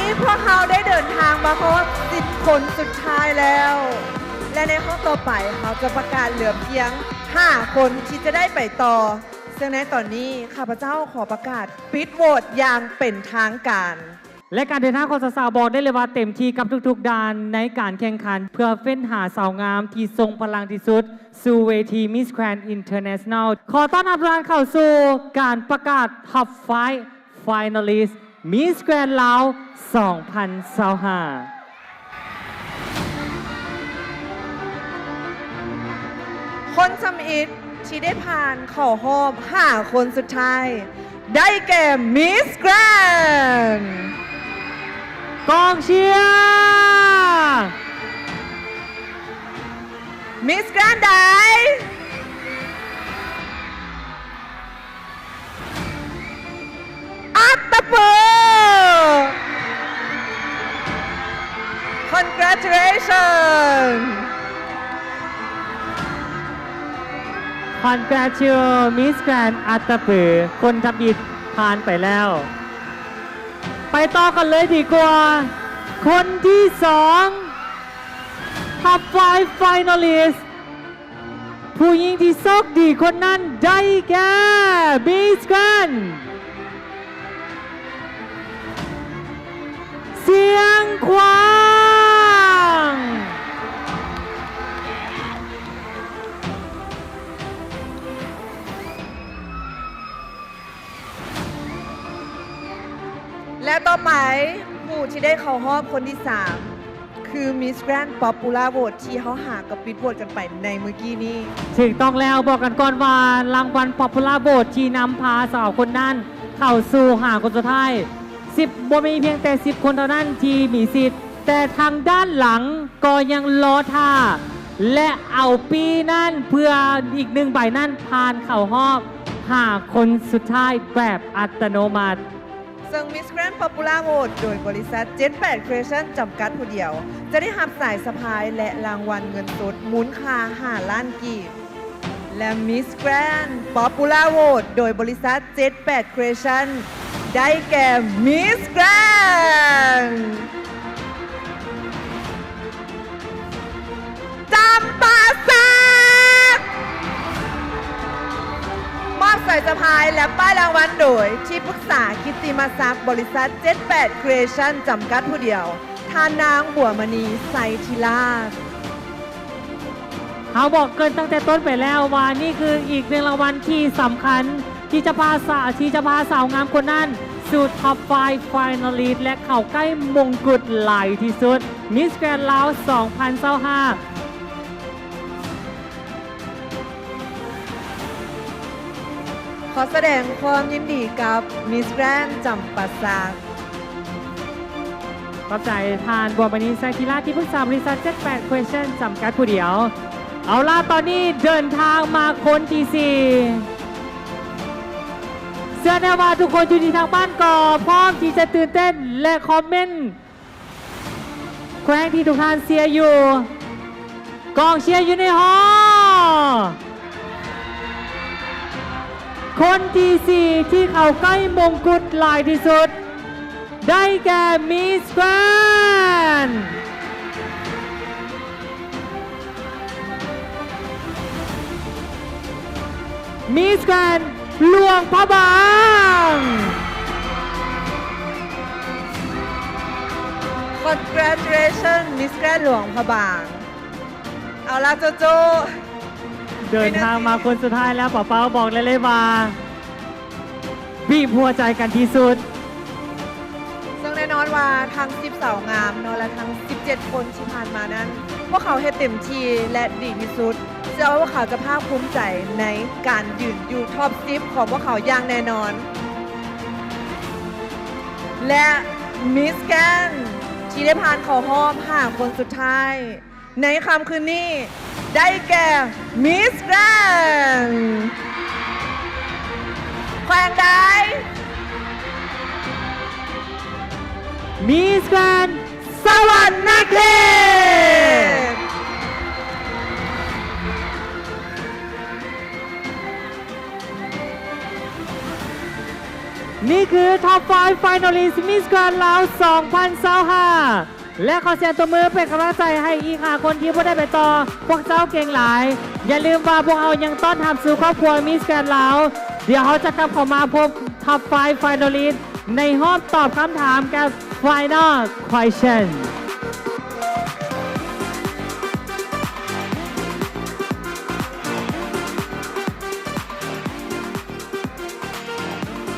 ນີ້ພວກເຮົາໄດ້ເດີນທາງມາຮອດສິບຄົນສຸດທ້າຍແລ້ວ ແລະ ໃນຮອບຕໍ່ໄປເຮົາຈະປະກາດເຫຼືອພຽງຫ້າຄົນທີ່ຈະໄດ້ໄປຕໍ່ ເຊິ່ງໃນຕອນນີ້ຂ້າພະເຈົ້າຂໍປະກາດປິດໂຫວດຢ່າງເປັນທາງການ. ແລະ ການເດີນທາງຂອງສາວໆ ບອກໄດ້ເລີຍວ່າເຕັມທີ່ກັບທຸກໆ ດ່ານໃນການແຂ່ງຂັນ ເພື່ອເຟ້ນຫາສາວງາມທີ່ຊົງພະລັງທີ່ສຸດ ສູ່ເວທີ Miss Grand International. ຂໍຕ້ອນຮັບທຸກທ່ານເຂົ້າສູ່ການປະກາດ Top five Finalist Miss Grand ລາວ ສອງພັນຊາວຫ້າ. ຄົນທຳອິດທີ່ໄດ້ຜ່ານເຂົ້າຮອບຫ້າຄົນສຸດທ້າຍ ໄດ້ແກ່ Miss Grand ກອງເຊຍ Miss Grand ໃດ? ອັດຕະປື Congratulations Congratulations Miss Grand ອັດຕະປື ຄົນທຳອິດຜ່ານໄປແລ້ວ. ໄປຕໍ່ກັນເລີຍດີກວ່າ ຄົນທີສອງ Top five Finalist ຜູ້ຍິງທີ່ໂຊກດີຄົນນັ້ນໄດ້ແກ່ Miss Grand ຊຽງຂວາງ. ແລະ ຕໍ່ໄປ ຜູ້ທີ່ໄດ້ເຂົ້າຮອບຄົນທີສາມ ຄື Miss Grand Popular Vote ທີ່ເຮົາຫາກໍປິດໂຫວດກັນໄປໃນມື້ກີ້ນີ້. ຖືກຕ້ອງແລ້ວ, ບອກກັນກ່ອນວ່າລາງວັນ Popular Vote ທີ່ນຳພາສາວຄົນນັ້ນເຂົ້າສູ່ຫ້າຄົນສຸດທ້າຍ ສິບ ບໍ່ມີພຽງແຕ່ສິບຄົນເທົ່ານັ້ນທີ່ມີສິດ, ແຕ່ທາງດ້ານຫຼັງ ກໍຍັງລໍຖ້າ ແລະ ເອົາປີ້ນັ້ນເພື່ອອີກໜຶ່ງໃບນັ້ນຜ່ານເຂົ້າຮອບຫ້າຄົນສຸດທ້າຍແບບອັດຕະໂນມັດ. ເຊິ່ງ Miss Grand Popular Vote ໂດຍບໍລິສັດ ເຈັດແປດ Creation ຈຳກັດຜູ້ດຽວ ຈະໄດ້ຮັບສາຍສະພາຍ ແລະ ລາງວັນເງິນສົດມູນຄ່າຫ້າລ້ານກີບ. ແລະ Miss Grand Popular Vote ໂດຍບໍລິສັດ ເຈັດແປດ Creation ໄດ້ແກ່ Miss Grand ຈຳປາສັກ. ມອບສາຍສະພາຍ ແລະ ປ້າຍລາງວັນໂດຍ ທີ່ປຶກສາກິດຕິມະສັກ ບໍລິສັດ ເຈັດແປດ Creation ຈຳກັດຜູ້ດຽວ ທ່ານນາງ ບົວມະນີ ໄຊທິລາດ. ເຮົາບອກເກີ່ນຕັ້ງແຕ່ຕົ້ນໄປແລ້ວວ່າ ນີ້ຄືອີກໜຶ່ງລາງວັນທີ່ສຳຄັນ ທີ່ຈະພາສາ ທີ່ຈະພາສາວງາມຄົນນັ້ນສູ່ Top five Finalist ແລະ ເຂົ້າໃກ້ມົງກຸດຫຼາຍທີ່ສຸດ Miss Grand ລາວ ສອງພັນຊາວຫ້າ. ຂໍສະແດງຄວາມຍິນດີກັບ Miss Grand ຈຳປາສັກ. ຂອບໃຈທ່ານ ບົວມະນີ ໄຊທິລາດ ທີ່ປຶກສາບໍລິສັດ ເຈັດແປດ Creation ຈຳກັດຜູ້ດຽວ. ເອົາລະ ຕອນນີ້ເດີນທາງມາຄົນທີສີ່. ເຊື່ອແນ່ວ່າທຸກຄົນຢູ່ທີ່ທາງບ້ານກໍພ້ອມທີ່ຈະຕື່ນເຕັ້ນ ແລະ ຄອມເມັນ ແຂວງທີ່ທຸກທ່ານເຊຍຢູ່ ກອງເຊຍຢູ່ໃນຫໍ. ຄົນທີສີ່ທີ່ເຂົ້າໃກ້ມົງກຸດຫຼາຍທີ່ສຸດ ໄດ້ແກ່ Miss Grand Miss Grand ຫຼວງພະບາງ. Congratulations Miss Grand ຫຼວງພະບາງ. ເອົາລະ ໂຈໂຈ້ ເດີນທາງມາຄົນສຸດທ້າຍແລ້ວ ປາເປົ້າ ບອກໄດ້ເລີຍວ່າ ບີບຫົວໃຈກັນທີ່ສຸດ. ເຊິ່ງແນ່ນອນວ່າທັງສິບສາວງາມເນາະ ແລະ ທັງສິບເຈັດຄົນທີ່ຜ່ານມານັ້ນ ພວກເຂົາເຮັດເຕັມທີ່ ແລະ ດີທີ່ສຸດ. ເຊື່ອວ່າພວກເຂົາຈະພາກພູມໃຈໃນການຢືນຢູ່ Top ten ຂອງພວກເຂົາຢ່າງແນ່ນອນ. ແລະ Miss Grand ທີ່ໄດ້ຜ່ານເຂົ້າຮອບຫ້າຄົນສຸດທ້າຍ ໃນຄ່ຳຄືນນີ້ ໄດ້ແກ່ Miss Grand ແຂວງໃດ? Miss Grand ສະຫວັນນະເຂດ. ນີ້ຄື Top five Finalist Miss Grand ລາວ ສອງພັນຊາວຫ້າ ແລະ ຂໍສຽງຕົບມືເປັນກຳລັງໃຈໃຫ້ອີກຫ້າຄົນທີ່ບໍ່ໄດ້ໄປຕໍ່. ພວກເຈົ້າເກັ່ງຫຼາຍ. ຢ່າລືມວ່າພວກເຮົາຍັງຕ້ອນຮັບສູ່ຄອບຄົວ Miss Grand ລາວ. ດຽວເຮົາຈະກັບເຂົ້າມາພົບ Top five Finalist ໃນຮອບຕອບຄຳຖາມກັບ Final Question.